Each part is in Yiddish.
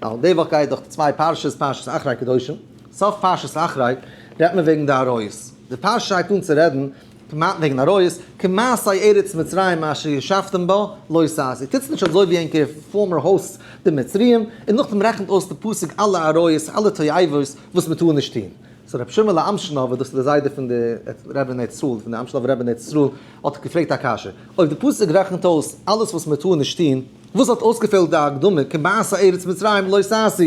ווייל די וואך גייט דאך די צוויי פרשות, פרשת אחרי קדושים, סוף פרשת אחרי רעדט מען וועגן די עריות, די פרשה הייבט אן צו רעדן כמעט וועגן עריות, כמעשי ארץ מצרים אשר ישבתם בה לא תעשו, טוטס נישט אזוי ווי ענקער former hosts די מצריים, און נאכדעם רעכנט אויס די פסוק אלע עריות, אלע תועבות וואס מען טאר נישט טון. so רבי שמעלע אמשינאווער, דאס איז די זיידע פון די רבי אין ארץ ישראל, פון די אמשינאווער רבי אין ארץ ישראל, האט געפרעגט א קשיא, אויב די פסוק רעכנט אויס אלעס וואס מען טאר נישט טון, וואס האט אויסגעפעלט די הקדמה כמעשה ארץ מצרים לא תעשו?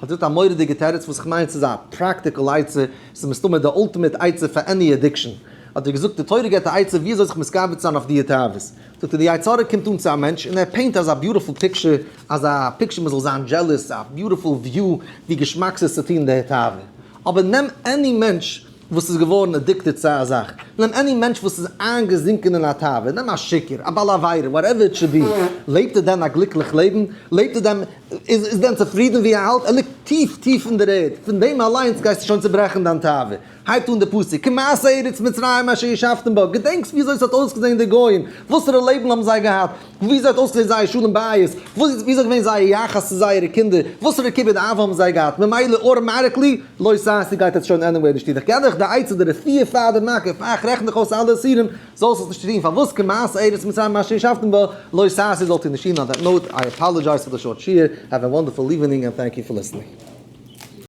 האט געזאגט א מורא'דיגע תירוץ וואס כ'מיין ס'איז א practical עצה, ס'איז מסתמא די ultimate עצה פאר any addiction. האט ער געזאגט, די תורה געבט א עצה ווי אזוי זיך מתגבר צו זיין אויף די תאוות. זאגט ער, די יצר הרע קומט אן צו א מענטש און ער paint אזא beautiful picture, אזא picture מ'זאל זיין jealous, א beautiful view ווי געשמאק ס'איז צו טון די תאווה. אבער נעם any מענטש וואס איז געווארן addicted צו א זאך, נעם any מענטש וואס איז איינגעזינקען אין א תאווה, נעם א שיכור, א בעל עבירה, whatever it should be, לעבט ער דען א גליקליך לעבן? לעבט ער דען, איז דען צופרידן ווי ער האלט? ער ליגט טיף טיף אין דער ערד, פון דעם אליינס גייסטו שוין צוברעכן דיין תאווה. הייבט אן די פסוק, כמעשה ארץ מצרים אשר ישבתם בה, געדענקסט ווי אזוי עס האט אויסגעזען די גוים, וואסערע לעבן האבן זיי געהאט, וויאזוי האט אויסגעזען זייער שלום בית, וויאזוי איז געווען זייער יחס צו זייערע קינדער, וואסערע כיבוד אב האבן זיי געהאט, ממילא automatically לא תעשו גייט עטס שוין anyway נישט טון, איך געב דיך די עצה די רפואה פאר די מכה, פאר איך רעכן דיך אויס אלע איסורים, זאלסט עס נישט טון, פארוואס כמעשה ארץ מצרים אשר ישבתם בה, לא תעשו זאלט איר נישט טון, on that note, I apologize for the short שיעור, have a wonderful evening and thank you for listening.